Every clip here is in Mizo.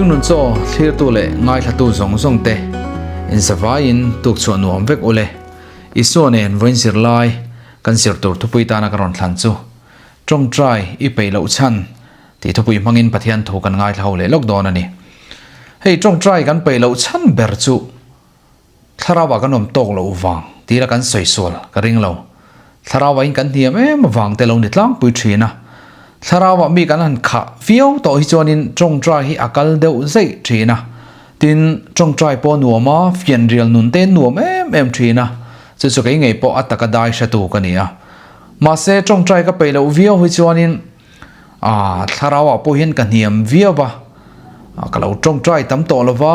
Hringnun chaw thlirtu leh ngaithlatu zawng zawng te inzavaiin tuk chhuah nuam vek ule. Isua nen vawiin zirlai kan zir tur thupui tana ka rawn thlan chu Tawngtai i peih loh chhan tih thupui hmangin Pathian thu kan ngaithla ho leh lawk dawn a ni. Hei tawngtai kan peih loh chhan ber chu Thlarauah kan awm tawk loh vang tih la kan sawi sual ka ring lo. Thlarauah in kan hniam em avang te lo ni tlangpui thin a. Thlarauah mi kan han khah viau tawh hi chuanin tawngtai hi a kal deuh zeih thin a. Tin, tawngtai pawh nuam a, fianrial nun te nuam em em thin a. Chu chu kei ngei pawh a taka dai hretu ka ni a. Mahse, tawngtai ka peih loh viau hi chuanin aah thlarauah pawh hian ka hniam viau va, ka lo tawngtai tam tawh lo va,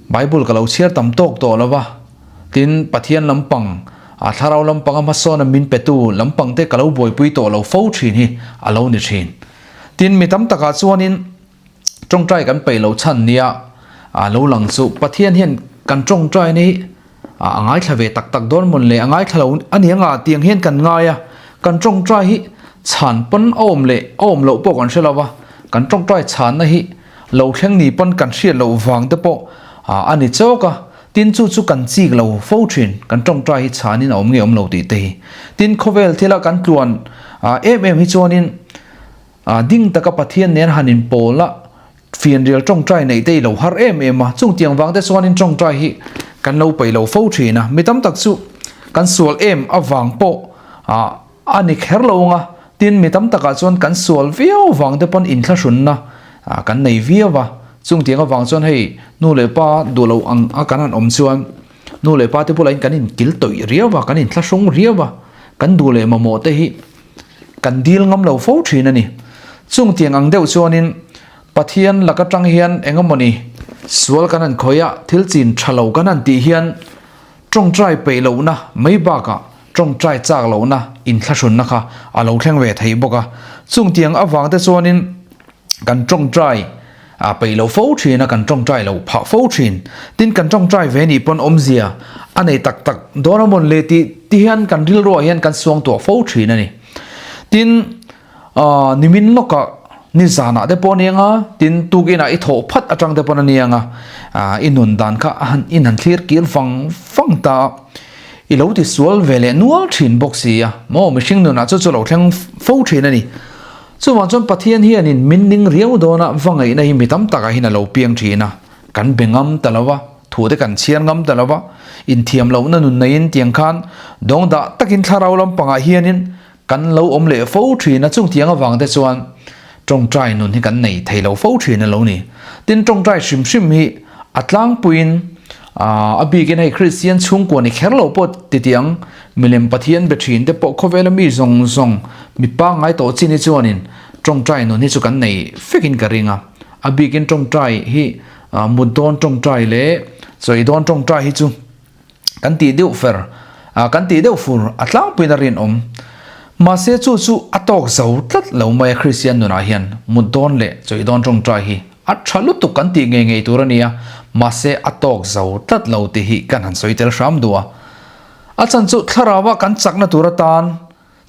Bible ka lo chhiar tam tawk tawh lo va, tin Pathian lampang ah thlarau lampanga hmasawna min petu lampang te ka lo buaipui tawh lo fo thin hi a lo ni thin. Tin, mi tam takah chuanin tawngtai kan peih loh chhan nia a lo lang chu Pathian hian kan tawngtaina hi a ngaithla ve tak tak dawn mawn le a ngaithla lo a ni anga tiang hian kan ngai a, kan tawngtai hi chhan pawn a awm leh a awm loh pawh kan hre lo va, kan tawngtai chhanna hi lo thleng ni pawn kan hriat loh vang te pawh a ni chawk a, tin chu chu kan chik lo fo thin, kan tawngtai hi chhanin a awm nge awm lo tih te hi. Tin khawvel thila kan tluan em em hi chuanin ding taka Pathian nen han inpawl a, Fianrial tawngtai neih te i lo har em em a, chung tiang vang te chuanin tawngtai hi kan lo peih lo fo thin a, mi tam tak chu kan sual em avang pawh a ni kher lo ang a, tin mi tam takah chuan kan sual viau vang te pawn inthlahrunna kan nei viau a, chung tiang avang chuan hei nu leh pa duh loh ang a kan han awm chuan nu leh pa te bulah in kan inkil tawih riau a, kan inthlahrung riau a, kan duh leh mamawh te hi kan dil ngam lo fo thin a ni. Chung tiang ang deuh chuanin Pathian lak atang hian engemawni sual kan han khawih a, thil chin tha lo kan han tih hian tawngtai peih lohna mai bakah tawngtai chak lohna inthlahrunna kha a lo thleng ve thei bawk a. Chung tiang avang te chuanin kan tawngtai a peih lo fo thin a, kan tawngtai lo phah fo thin. Tin, kan tawngtai ve nih pawn awmzia a nei tak tak dawn a mawn le tih ti hian kan rilruah hian kan suang tuah fo thin a ni. Tin, aah nimin lawkah nizanah te pawh a ni ang a, tin tukinah i thawh phat atang te pawn a ni ang a, aah i nun dan kha a han in han thlir kir vang vang ta a, i lo ti sual ve leh nual thin bawk si a, maw mihring nunah chu chu lo thleng fo thin a ni. Chuvang chuan Pathian hianin min ning riau dawna va ngaihna hi mi tam takah hian a lo piang thin a, kan be ngam ta lo va, thu te kan chhiar ngam ta lo va, inthiam lohna nun neiin tiang khan dawng dah takin thlarau lampangah hianin kan lo awm leh fo thin a, chung tiang avang te chuan tawngtai nun hi kan nei thei lo fo thin a lo ni. Tin, tawngtai hrim hrim hi a tlangpuiin a bikin hei Kristian chhungkua ni kher lo pawh ti tiang Milem Pathian be thin te pawh khawvela mi zawng zawng mi pangngai tawh chin hi chuanin tawngtai nun hi chu kan nei fekin ka ring a. A bikin tawngtai hi mut dawn tawngtai leh chawi dawn tawngtai hi chu kan tih deuh fer kan tih deuh fur a tlangpuiin a rinawm. Mahse chu chu a tawk zo tlat lo mai a Kristian nunah hian mut dawn leh chawi dawn tawngtai hi a tha lutuk kan tih ngei ngei tur a ni a, mahse a tawk zo tlat lo tih hi kan han sawi tel hram duh a. A chan chu thlarauva kan chakna tur atan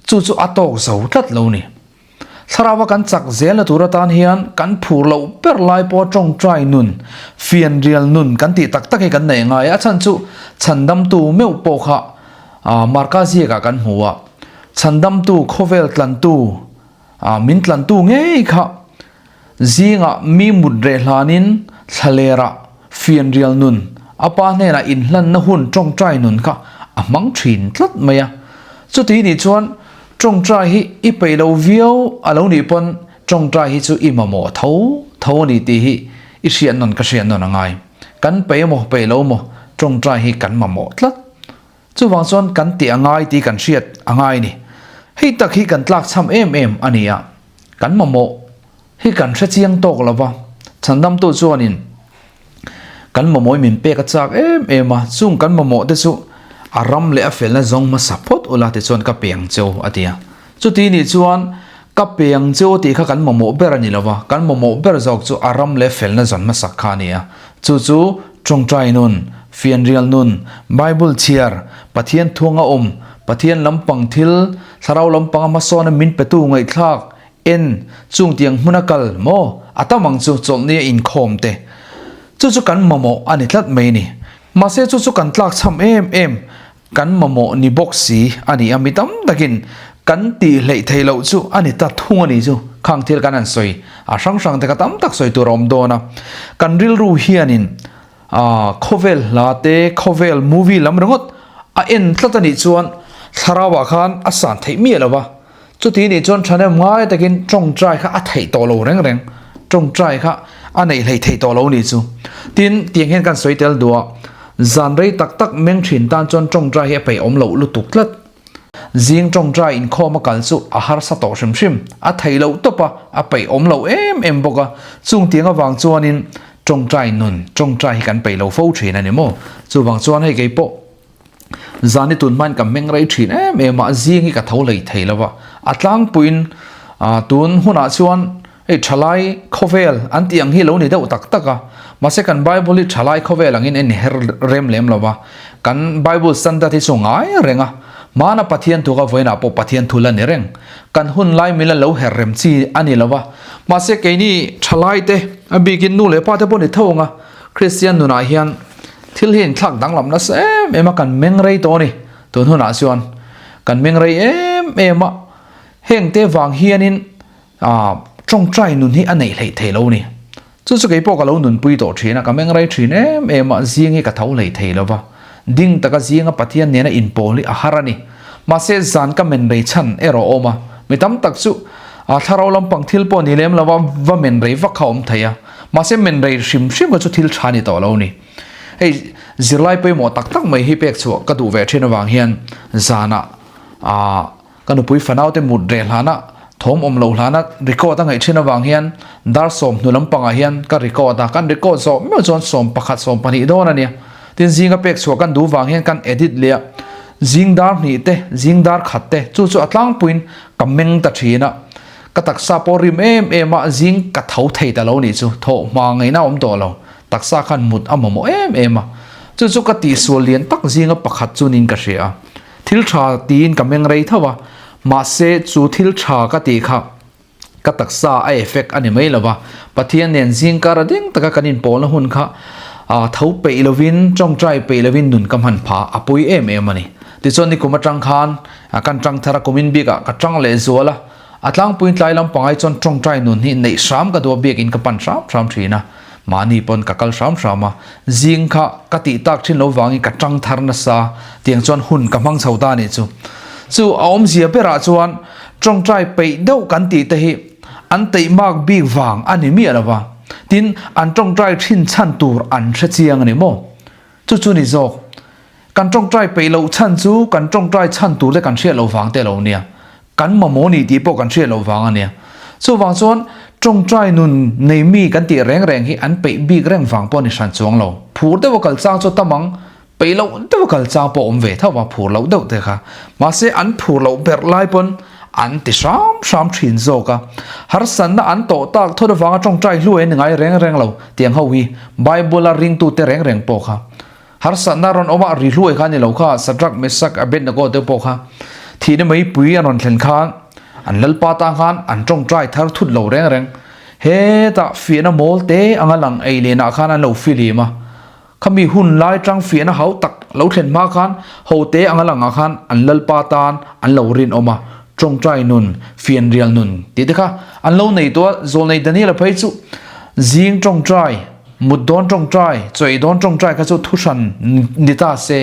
chu chu a tawk zo tlat lo ni. Thlarauva kan chak zelna tur atan hian kan phur loh ber lai pawh tawngtai nun, fianrial nun kan tih tak tak hi kan neih ngai. A chan chu chhandamtu meuh pawh kha Marka ziakah kan hmu a, chhandamtu khawvel tlantu, min tlantu ngei kha Zingah mi mut reh hlanin thlalerah fianrial nun a pa hnenah inhlanna hun tawngtai nun kha a hmang thin tlat mai a. Chuti nih chuan tawngtai hi i peih lo viau a lo nih pawn tawngtai hi chu i mamawh tho tho a ni tih hi i hriat nawn ka hriat nawn a ngai. Kan peih emaw peih lo emaw tawngtai hi kan mamawh tlat. Chuvang chuan kan tih a ngai tih kan hriat a ngai a ni. Hei tak hi kan tlakchham em em a ni a. Kan mamawh hi kan hre chiang tawk lo va, chhandamtu chuanin kan mamawh hi min pek a chak em em a, chung kan mamawh te chu a ram leh a felna zawng hmasa phawt ula tichuan ka pe ang cheu a ti a. Chuti nih chuan ka pe ang cheu tih kha kan mamawh ber a ni lo va, kan mamawh ber zawk chu a ram leh felna zawn hmasak kha a ni a. Chu chu tawngtai nun, fianrial nun, Bible chhiar, Pathian thuanga awm, Pathian lampang thil, Thlarau lampanga hmasawna min petu ngaihthlak. En, chung tiang hmuna kal maw? A tam ang chu chawlhni a inkhawm te. Chu chu kan mamawh a ni tlat mai ni. Mahse chu chu kan tlakchham em em, kan mamawh ni bawk si a ni a, mi tam takin kan tih hleih theih loh chu a ni ta thung a ni chu. Khang thil kan han sawi a hrang hrang te kha tam tak sawi tur a awm dawn a. Kan rilru hianin khawvel hla te, khawvel movie lam ringawt a en tlat a nih chuan thlarauah khan a san theih miah lo va. Chuti nih chuan thahnem ngai takin tawngtai kha a theih tawh lo reng reng, tawngtai kha a neih hleih theih tawh lo nih chu. Tin, tiang hian kan sawi tel duh a, zan rei tak tak meng thin tan chuan tawngtai hi a peih awm loh lutuk tlat. Zing tawngtai inkhawm a kal chu a harsa tawh hrim hrim, a theih loh tawp a, a peih awm loh em em bawk a. Chung tiang avang chuanin tawngtai nun, tawngtai hi kan peih lo fo thin a ni maw? Chuvang chuan hei kei pawh. Zan hi tun hmain ka meng rei thin em em a, zing hi ka tho hlei thei lo va. A tlangpuiin tun hunah chuan hei thalai khawvel an tih ang hi lo ni deuh tak tak a. Mahse kan Bible hi thalai khawvel angin en her rem lem lo va. Kan Bible standard hi chu ngai reng a. Hmana Pathian thu kha vawiinah pawh Pathian thu la ni reng. Kan hun lai mila lo her rem chi a ni lo va. Mahse keini thalai te a bikin nu leh pa te pawh ni tho ang a, Kristian nunah hian Thil hi inthlak danglam nasa em em a, kan meng rei tawh a ni. Tun hunah chuan kan meng rei em em a, heng te vang hianin ah tawngtai nun hi a neih hleih thei lo a ni. Chu chu kei pawh ka lo nunpui tawh thin a, ka meng rei thin em em a, zing hi ka tho hleih thei lo va, ding taka zinga Pathian nena inpawl hi a har a ni. Mahse zan ka men rei chhan erawh a awm a, mi tam tak chu ah thlarau lampang thil pawh ni lem lo va, va men rei vak kha a awm thei a, mahse men rei hrim hrim kha chu thil tha a ni tawh lo a ni. Hei zirlai pawimawh tak tak mai hi pek chhuah ka duh ve thin avang hian zanah aah ka nupui fanau te mut reh hlana thawm awm loh hlana record a ngaih thin avang hian dar 10 lampangah hian ka record a, kan record zawh meuh chuan 11 12 dawn a nia. Tin zinga pek chhuah kan duh vang hian kan edit leh a, zing dar hnih te zing dar khat te chu chu a tlangpuiin ka meng ta thin a, ka taksa pawh rim em em a zing ka tho thei ta lo nih chu thawh hma ngaihna a awm tawh lo. Taksa khan mut a mamawh em em a, chu chu ka tihsual lian tak zinga pakhat chu niin ka hria a. Thil tha tiin ka meng rei tho a, mahse chu thil tha ka tih kha ka taksa a effect a ni mai lo va, Pathian nen zing kar a ding taka kan inpawlna hun kha tho peih lovin tawngtai peih lovin nun ka hman pha a pui em em a ni. Tichuan nikum atang khan kan tang thar a, kumin bikah ka tang leh zual a, A tlangpuiin tlai lampangai chuan tawngtai nun hi neih hram ka duh a, biakin ka pan hram hram thin a, mahni pawn ka kal hram hram a, zing kha ka tih tak thin lo vangin ka tang thar nasa, tiang chuan hun ka hmang chho ta a nih chu. Chu a awmzia berah chuan tawngtai peih deuh kan tih te hi an teihmak bik vang a ni miah lo va, tin an tawngtai thin chhan tur an hre chiang a ni maw? Chu chu ni zawk. Kan tawngtai peih loh chhan chu kan tawngtai chhan tur te kan hriat loh vang te lo nia. Kan mamawh ni tih pawh kan hriat loh vang a nia. Chuvang chuan tawngtai nun nei mi kan tih reng reng hi an peih bik reng vang pawh a ni hran chuang lo. Phur deuh a kal chang chu tam ang, peih loh deuh a kal chang pawh awm ve tho a, phur loh deuh te kha. Mahse an phur loh berh lai pawn an ti hram hram thin zawk a. Harsatna an tawh tak thawt avanga tawngtai hluai an ni ngai reng reng lo tiang ho hi Bible a ringtute reng reng pawh kha. Harsatna rawn awm a, ri hluai kha a ni lo kha, Shadrach, Meshach, Abednego te pawh kha thihna meipui an rawn thlen khan an lalpa tan khan an tawngtai thar thut lo reng reng. Hetah fiahna mawl te anga lang ei lenah khan an lo filim a, khami hun lai tang fiahna hau tak lo thlen hma khan ho te anga langah khan an lalpa tan an lo rinawm a, tawngtai nun, fianrial nun tih te kha an lo nei tawh a, Zawlnei Daniel-a phei chu zing tawngtai, Mut dawn tawngtai, chawi dawn tawngtai kha chu thuhran ni ta se,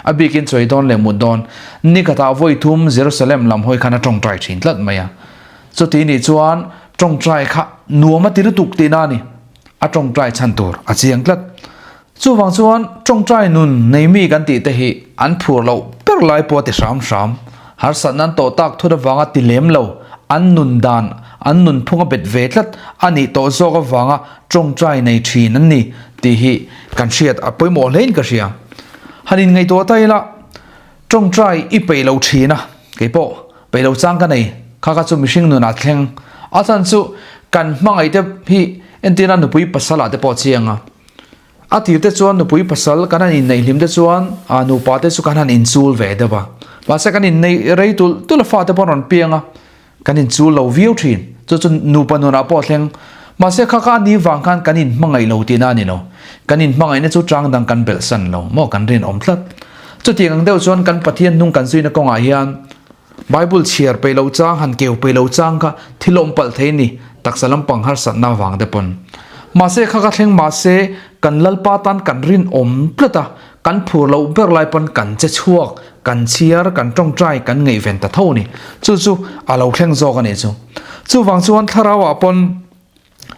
a bikin chawi dawn leh mut dawn ni khatah vawi thum Jerusalem lam hawi khan a tawngtai thin tlat mai a. Chuti nih chuan tawngtai kha nuam a ti lutuk tihna a ni. A tawngtai chhan tur a chiang tlat. Chuvang chuan tawngtai nun nei mi kan tih te hi an phur loh ber lai pawh a ti hram hram. Harsatna an tawh tak thut avanga ti lem lo, an nun dan, an nunphung a bet ve tlat a nih tawh zawk avanga tawngtai nei thin an ni tih hi kan hriat a pawimawh hlein ka hria. Han inngaihtuah ta ila, tawngtai i peih lo thin a, kei pawh peih lo chang ka nei, kha kha chu mihring nunah thleng a chan chu kan hmangaih te hi entirna nupui pasal ah te pawh chiang a, a tir te chuan nupui pasal kan han inneih hlim te chuan ah nupa te chu kan han inchul ve deuh a, mahse kan inneih rei tulh tulh a fate pawh an rawn piang a, Kan inchul lo viau thin. Chu chu nupa nunah pawh a thleng. Mahse kha kha a ni vang khan kan inhmangaih lo tihna a ni lo. Kan inhmangaihna chu chang dang kan belh san lo maw kan rinawm tlat. Chutiang ang deuh chuan kan Pathian hnung kan zuina kawngah hian Bible chhiar peih loh chang han keu peih loh chang kha thil awm palh thei a ni, taksa lampang harsatna avang te pawn. Mahse kha kha thleng mahse kan Lalpa tan kan rinawm tlat a, kan phur loh ber lai pawn kan che chhuak, kan chhiar, kan tawngtai, kan ngaihven ta tho a ni. Chu chu a lo thleng zawk a nih chu. Chuvang chuan thlarauah pawn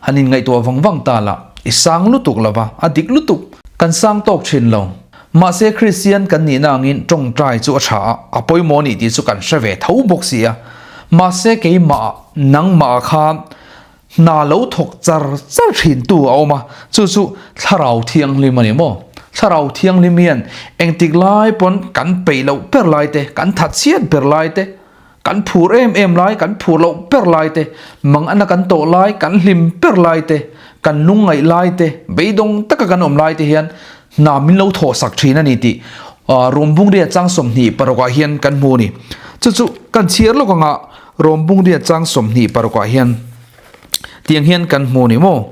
Han inngaihtuah vang vang ta la, i sang lutuk lo va, a dik lutuk. Kan sang tawk thin lo. Mahse Kristian kan nihna angin tawngtai chu a tha a, a pawimawh nih tih chu kan hre ve tho bawk si a. Mahse keimah, nangmah khan hna lo thawk char char thin tu a awm a, chu chu Thlarau Thianghlim a ni maw? Thlarau Thianghlim hian engtik lai pawn kan peih loh ber lai te, kan thatchhiat ber lai te, Kan phur em em lai, kan phur loh ber lai te, mangana kan tawh lai, kan hlim ber lai te, kan lungngaih lai te, beidawng taka kan awm lai te hian hna min lo thawh sak thin a ni tih Rawmbungria chang 26 ah hian kan hmu a ni. Chu chu kan chhiar lawk anga Rawmbungria chang 26 ah hian tiang hian kan hmu a ni maw?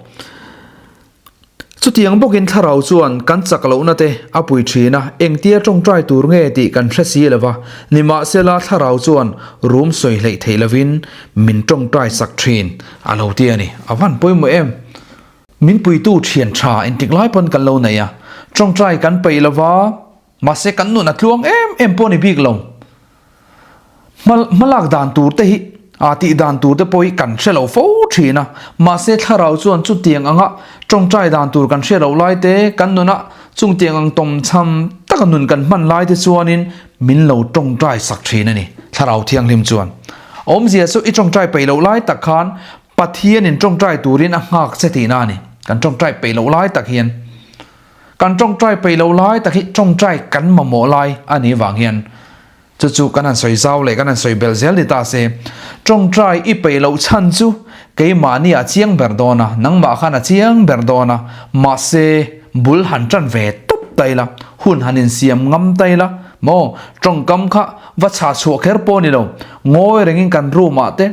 Chutiang bawkin thlarau chuan kan chak lohna te a pui thin a, engtia tawngtai tur nge tih kan hre si lo va, nimahsela thlarau chuan rum sawi hleih theih lovin min tawngtai sak thin a lo ti a ni. A van pawimawh em? Min puitu thian tha engtik lai pawn kan lo nei a, tawngtai kan peih lo va, mahse kan nun a tluang em em pawh a ni bik lo. Hmalak dan tur te hi a tih dan tur te pawh hi kan hre lo fo thin a, mahse thlarau chuan chutiang anga tawngtai dan tur kan hre loh lai te, kan nuna chungtiang ang tawmchham taka nun kan hman lai te chuanin min lo tawngtai sak thin a ni, thlarau thianghlim chuan. Awmzia chu i tawngtai peih loh lai tak khan Pathianin tawngtai turin a nghak che tihna a ni, kan tawngtai peih loh lai tak hian. Kan tawngtai peih loh lai tak hi tawngtai kan mamawh lai a nih vang hian chu chu kan han sawi zau leh kan han sawi belh zel ni ta se. Tawngtai i peih loh chhan chu keimahni a chiang ber dawn a, nangmah khan a chiang ber dawn a, mahse bul han tan ve tawp ta ila, hun han insiam ngam ta ila maw, tawngkam kha va chhah chhuah kher pawh a ni lo, ngawi rengin kan room ah te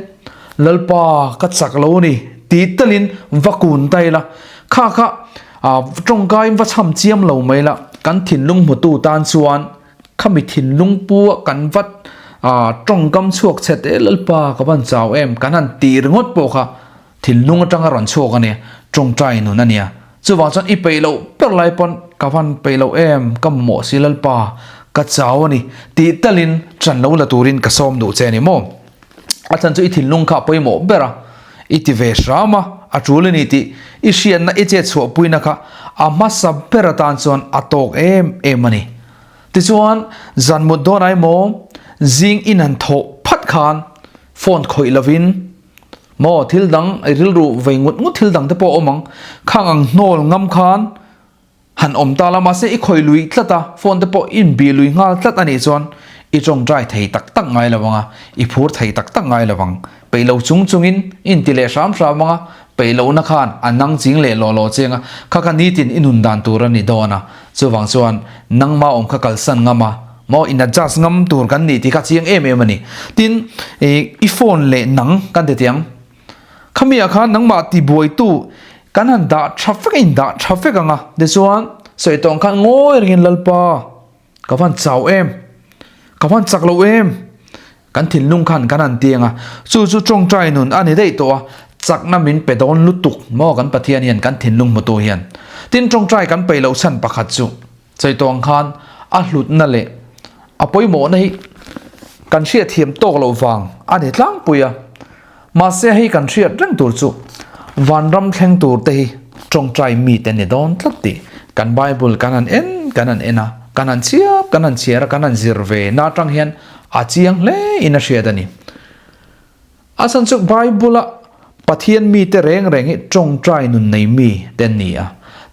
Lalpa ka chak lo a ni tih talin va kun ta ila, kha kha Tawngkaiin va chham chiam lo mai la, kan thinlung hmutu tan chuan khami thinlung pu a kan vat tawngkam chhuak chhe te Lalpa ka van chau em kan han tih ringawt pawh kha thinlung atanga rawn chhuak a nia, tawngtai nun a nia. Chuvang chuan i peih loh ber lai pawn ka van peih loh em, ka mamawh si Lalpa ka chau a ni tih talin ṭan lo la turin ka sawm duh che a ni maw? A chhan chu i thinlung kha a pawimawh ber a, i ti ve hram a, a tul a ni tih i hriatna i chet chhuahpuina kha a hmasa ber atan chuan a tawk em em a ni. Tichuan, zan mut dawn ai maw, zing in han thawh phat khan phone khawih lovin maw thil dang i rilru vei ngut ngut thil dang te pawh a awm ang, khang ang hnawl ngam khan Han awm ta la, mahse i khawi lui tlat a, phone te pawh i inbih lui nghal tlat a nih chuan i tawngtai thei tak tak ngai lo ang a, i phur thei tak tak ngai lo ang. Peih lo chung chungin i inti leh hram hram ang a, peih lohna khan a nang ching leh lawh lawh cheng a, kha kha nitin i nun dan tur a ni dawn a, chuvang chuan nangma awm kha kalsan ngam a, maw in adjust ngam tur kan nih tih kha chiang em em a ni. Tin, i phone leh nang kan ti tiang. Khamiah khan nangmah tibuaitu kan han dah tha vek a, in dah tha vek ang a, tichuan sawi tawng khan ngawi rengin Lalpa ka van chau em, ka van chak lo em, kan thinlung khan kan han tiang a, chu chu tawngtai nun a ni daih tawh a, chakna min pe dawn lutuk maw kan Pathian hian kan thinlung hmutu hian. Tin tawngtai kan peih loh chhan pakhat chu sawi tawng khan a hlutna leh a pawimawhna hi kan hriatthiam tawk loh vang a ni tlangpui a. Mahse hei kan hriat reng tur chu vanram thleng tur te hi tawngtai mi te ni dawn tlat tih kan Bible kan han en kan han en a, kan han chhiar kan han chhiar a, kan han zir ve na atang hian a chiang hle in a hriat a ni. A chhan chu Bible a Pathian mi te reng reng hi tawngtai nun nei mi te an ni a.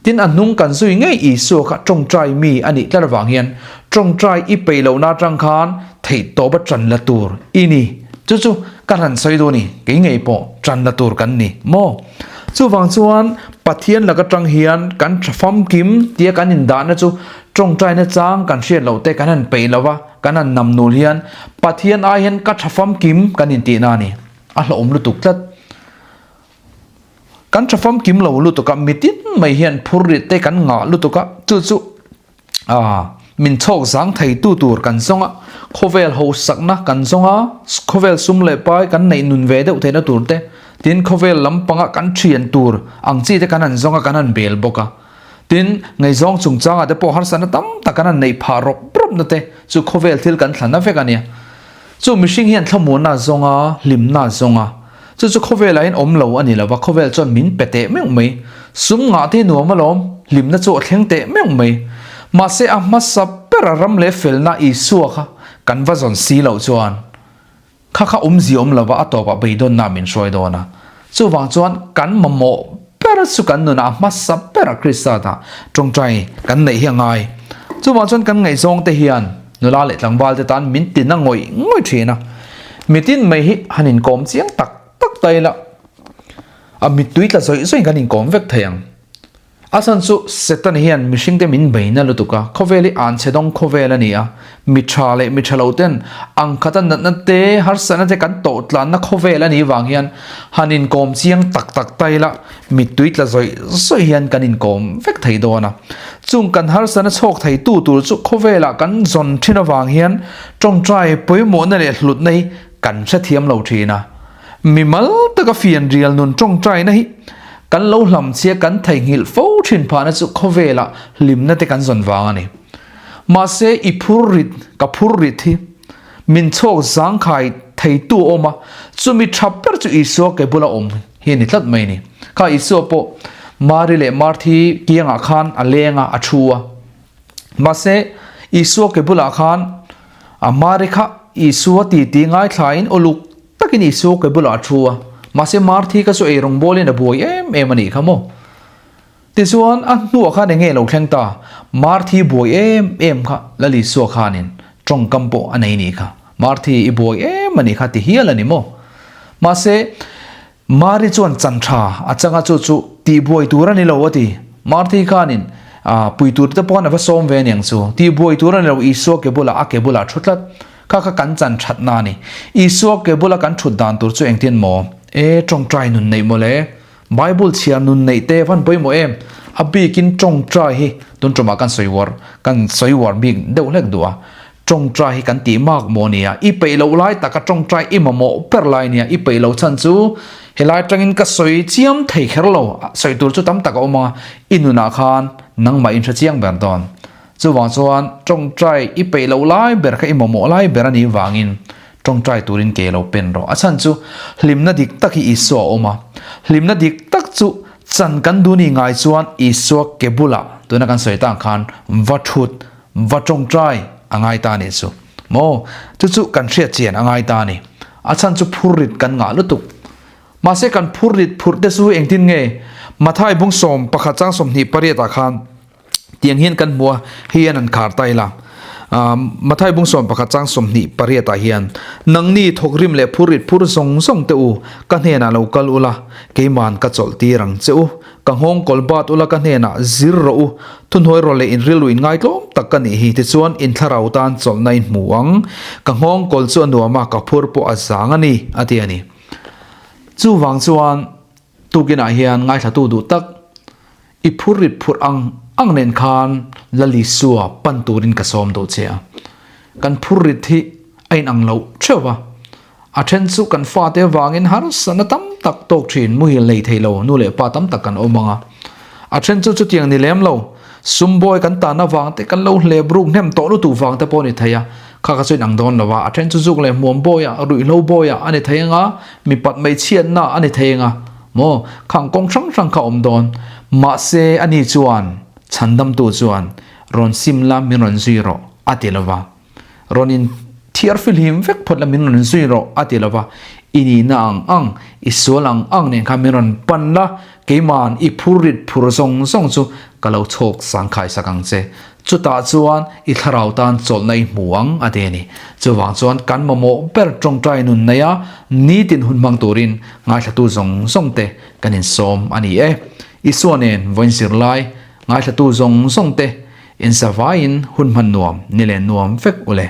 Tin a hnung kan zui ngei Isua kha tawngtai mi a nih tlat avang hian tawngtai i peih lohna atang khan theihtawp a tan la tur i ni. Chu chu ka hran sawi duh a ni, kei ngei pawh tan la tur kan ni maw? Chuvang chuan Pathian lak atang hian kan tha famkim tia kan indahna chu tawngtaina chang kan hriat loh te kan han peih lo va, kan han nam nul hian Pathian ai hian ka tha famkim kan intihna a ni. A hlauhawm lutuk tlat. Kan tha famkim lo lutuk a, mitin mai hian phurrit te kan ngah lutuk a, chu chu min chhawk zang theitu tur kan zawng a, khawvel hausakna kan zawng a, khawvel sum leh pai kan neih nun ve deuh theihna tur te, tin khawvel lampanga kan thian tur ang chi te kan han zawng a, kan han bel bawk a. Tin, ngaihzawng chungchangah te pawh harsatna tam tak kan han neih phah rawp rawpna te chu khawvel thil kan thlanna vek a nia. Chu mihring hian thlamuanna a zawng a, hlimna a zawng a. Chu chu khawvelah hian awm lo a ni lo va, khawvel chuan min pe teh meuh mai. Sum ngah te hi nuam alawm, hlimna chu a thleng teh meuh mai. Mahse a hmasa bera ram leh felna Isua kha kan va zawn si loh chuan kha kha awmzia awm lo va, a tawpah beidawnna min hruai dawn a. Chuvang chuan kan mamawh ber chu kan nunah a hmasa bera Krista dah tawngtai kan neih hi a ngai. Chuvang chuan kan ngaihzawng te hian nula leh tlangval te tan min tina ngawih ngawih thin a. Mitin mai hi han inkawm chiang tak tak ta ila a mittui tla zawih zawih kan inkawm vek thei ang. A chhan chu Satan hian mihringte min beina lutuk a, khawvel hi anchhedawng khawvel a ni a, mi tha leh mi tha lo ten ang khata natna te, harsatna te kan tawh tlanna khawvel a nih vang hian han inkawm chiang tak tak ta ila mittui tla zawih zawih hian kan inkawm vek thei dawn a. Chung kan harsatna chhawk thei tu tur chu khawvelah kan zawn thin avang hian tawngtai pawimawhna leh hlutna hi kan hrethiam lo thin a. Mimal taka fianrial nun tawngtaina hi kan lo hlamchhia kan theihnghilh fo thin phahna chu khawvelah hlimna te kan zawn vang a ni. Mahse i phur rit, ka phur rit hi min chhawk zangkhai theitu a awm a, chumi tha ber chu Isua ke bula awm hi a ni tlat mai a ni. Kha Isua pawh Mari leh Marthi kiangah khan a leng a, a thu a. Mahse Isua ke bulah khan a Mari kha Isua titi ngaithlain uluk takin Isua ke bulah a thu a, mahse Marthi kha chu ei rawngbawlin a buai em em a nih kha maw? Tichuan a hnuah khan eng nge lo thleng ta? Marthi buai em em kha Lal Isua khanin tawngkam pawh a nei nih kha. Marthi i buai em a nih kha ti hial a ni maw? Mahse Mari chuan chan tha a chang a, chu chu tihbuai tur a ni lo a ti. Marthi khanin pui tur te pawh a va sawm ve aniang chu. Tihbuai tur a ni lo, Isua ke bulah a ke bulah a thu tlat. Kha kha kan chan thatna a ni. Isua ke bula kan thut dan tur chu engtin maw? E, tawngtai nun neih maw le? Bible chhiar nun neih te van pawimawh em? A bikin tawngtai hi tun tumah kan sawi uar, kan sawi uar bik deuh hlek duh a. Tawngtai hi kan tih mak maw nia? I peih loh lai taka tawngtai i mamawh ber lai nia? I peih loh chhan chu helai atangin ka sawi chiam thei kher lo, sawi tur chu tam tak a awm ang a, i nunah khan nangmah in hre chiang ber dawn. Chuvang chuan tawngtai i peih loh lai ber kha i mamawh lai ber a nih vangin tawngtai turin ke lo pen rawh. A chhan chu hlimna dik tak hi Isua a awm a, hlimna dik tak chu chan kan duh ni ngai chuan Isua ke bulah tuna kan sawi tang khan va thut, va tawngtai a ngai ta a nih chu. Maw? Chu chu kan hriat chian a ngai ta a ni. A chhan chu phurrit kan ngah lutuk. Mahse kan phurrit phurh te chu engtin nge? Mathai bung 11 chang 28 ah khan Tiang hian kan hmu a, hei hian an khar ta ila. Mathai bung 11 chang 28 ah hian, Nangni thawkrim leh phurrit phur zawng zawng te u, ka hnenah lo kal ula, keiman ka chawlh tir ang che u. Ka nghawng kawl bat ula ka hnenah zir rawh u, thuhnuai rawh leh inrilru inngaitlawm tak ka nih hi, tichuan in thlarau tan chawlhna in hmu ang. Ka nghawng kawl chu a nuam a, ka phur pawh a zang a ni, a ti a ni. Chuvang chuan tukinah hian ngaithlatu duh tak, I phurrit phurh ang ang nen khan Lalisua pan turin ka sawm duh che a. Kan phurrit hi a inang loh theuh va, a then chu kan fate avangin harsatna tam tak tawk thin muhil nei thei lo nu leh pa tam tak kan awm ang a. A then chu chutiang ni lem lo, sumbawi kan tan avang te kan lo hlep ruk hnem tawh lutuk vang te pawh a ni thei a, kha kha chu inang dawn lo va, a then chu zuk leh hmuam bawiah, ruihhlo bawiah a ni thei ang a, mipat hmeichhiatna a ni thei ang a. Maw? Khang kawng hrang hrang kha awm dawn. Mahse, ani chuan, Chhandamtu chuan, Rawn sim la, min rawn zui rawh, a ti lo va. Rawn in thiar fihlim vek phawt la, min rawn zui rawh, a ti lo va. I nihna ang ang, i sual ang ang nen khan min rawn pan la, keima'n i phurrit phur zawng zawng chu ka lo chhawk sangkhai sak ang che. Chutah chuan i thlarau tan chawlhna i hmu ang, a ti a ni. Chuvang chuan kan mamawh ber tawngtai nun neia nitin hun hmang turin ngaithlatu zawng zawng te kan insawm a ni e. Isua nen vawiin zirlai ngaithlatu zawng zawng te insavaiin hun hman nuam ni leh nuam vek u le.